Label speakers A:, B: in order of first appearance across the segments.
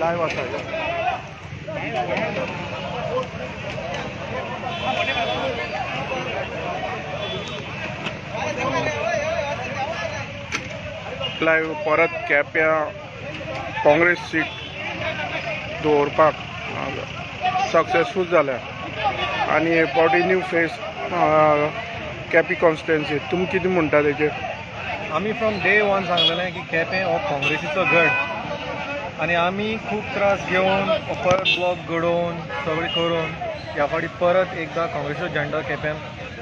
A: Live आसा. Live परत केप्यां काँग्रेस सीट दवरपाक सक्सेसफूल जाल्या आनी हे फावटी न्यू फेस केपी कॉन्स्टिट्युएन्सी. तुमी कितें म्हणटा तेचेर?
B: आमी फ्रॉम डे वन सांगलेलें की केपें हो काँग्रेसीचो गड आनी आमी खूब त्रास घेवन परत ब्लॉक घडोवन सगळें करून ह्या फावटी परत एकदां काँग्रेसीचो झेंडो केप्यान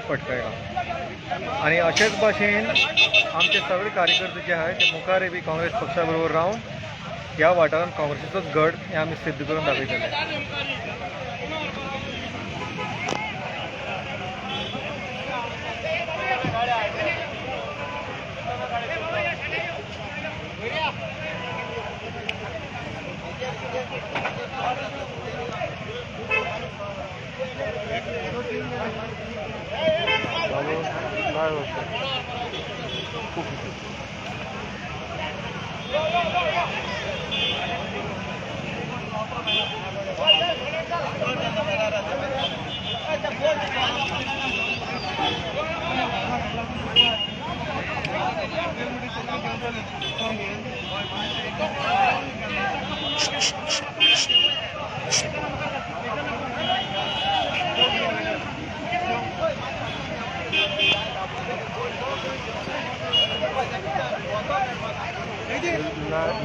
B: फडकयला. आनी अशेच भाशेन आमचे सगळे कार्यकर्ते जे आहाय ते मुखारय बी काँग्रेस पक्षा बरोबर रावन ह्या वाठारांत काँग्रेसीचोच गड हें आमी सिद्ध करून दाखयतले.
A: लायव्ह आसा.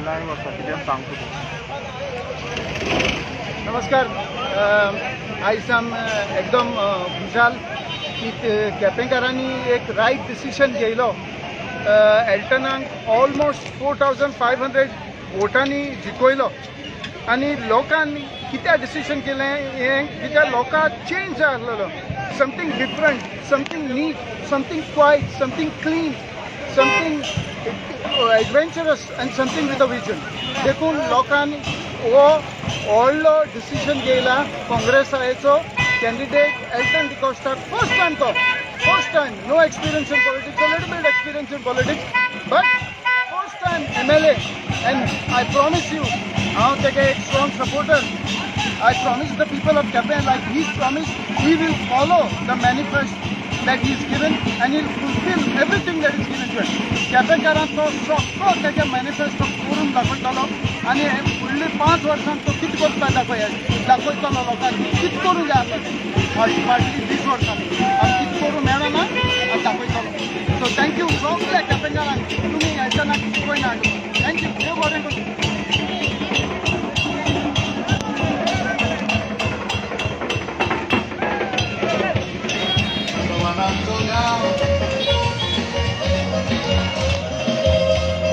A: लायव्ह आसा, कितें सांगता तूं?
C: नमस्कार. आयज आम एकदम खुशाल की केपेंकारांनी एक रायट डिसिशन घेयलो. एल्टनाक ऑलमोस्ट 4500 वोटांनी जिखयलो आनी लोकांनी कित्याक डिसिशन केलें हें कित्याक लोकांक चेंज जाय आसलेलो. Something different, something neat, something quiet, something clean, something adventurous and something with a vision. देखून लोकांनी हो व्हडलो डिसिशन घेयला. काँग्रेसाचो candidate Elton D'Costa first time, तो first time, no experience in politics, a little bit experience in politics, but first time MLA. And I promise you, हांव तेगे एक strong supporter. I promise the people of Quepem, like he's promised, he will follow the manifest that he's given and he'll fulfill everything that is given to him. केपेंकारांक तो सगळो तेजे manifesto करून दाखयतलो आनी फुडली 5 वर्सां तो कितें करता दाखयतलो लोकांक कितें करूंक जाय आसलें तें फाटलीं 20 वर्सां आनी कितें करूंक मेळना आनी दाखयतलो. सो thank you सगल्या केपेंकारांक, तुमी एल्टनाक शिकयना हाडून. Thank you, देव बरें करूं.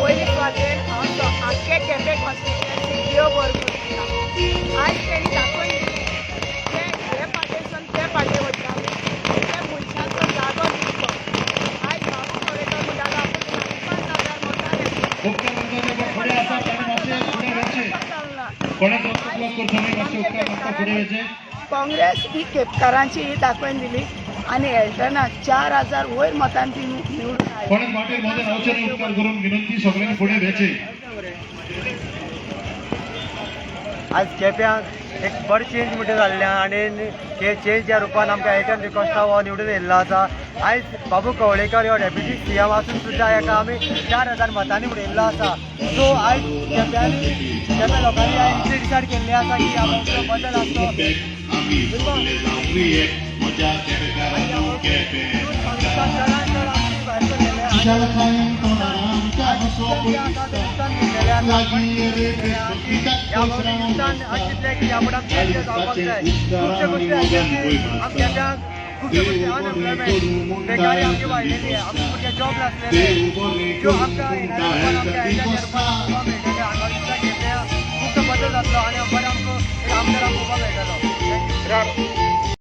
D: पयली सुवातेर हांव आख्खे केपें कॉन्स्टिट्युएन्सी देव बरो करूं. आयज तेणी दाखोवन दिलें ते हे पाटेसून ते पाटे वयताले ते मनशाचो जागो दिसलो. आयज बाबू कवळेकर म्हणटालो आपूण 5,500 मतां घेतली. काँग्रेस ही केपकारांची ही दाखोवन दिली आनी एल्टनाक 4000 वयर मतान ती निवडून आयली.
E: आज केप्यांक एक बरें चेंज म्हणटा जाल्लें आनी हे चेंज ह्या रुपान आमकां एल्टन डिकॉस्टा हो निवडून येयल्लो आसा. आयज बाबू कवळेकर हो डेप्युटी सीएम आसून सुद्दां हेका आमी 4000 मतांनी उडयल्लो आसा. सो आयज केप्यांनी केप्या लोकांनी आयज इतलें डिसायड केल्लें आसा की आमचो बदल आसलो. चडान चड आमची भायर सरलेले अशें की ह्या फुडें चेंज जावपाक जाय. खुबश्यो गोश्टी अश्यो की आम केप्यांक खुबश्यो गोश्टी अनएम्प्लॉयमेंट, बेकारी आमची वाडलेली, आमचे भुरगे जॉब नासलेले, ज्यो आमकां येणाऱ्या रुपान आमकां एल्टन रुपान आमकां मेळटले. हांगा दिसता केप्यां खुबसो बदल जातलो आनी बरें आमकां एक आमदार आमकां उबो मेळटलो. Thank you.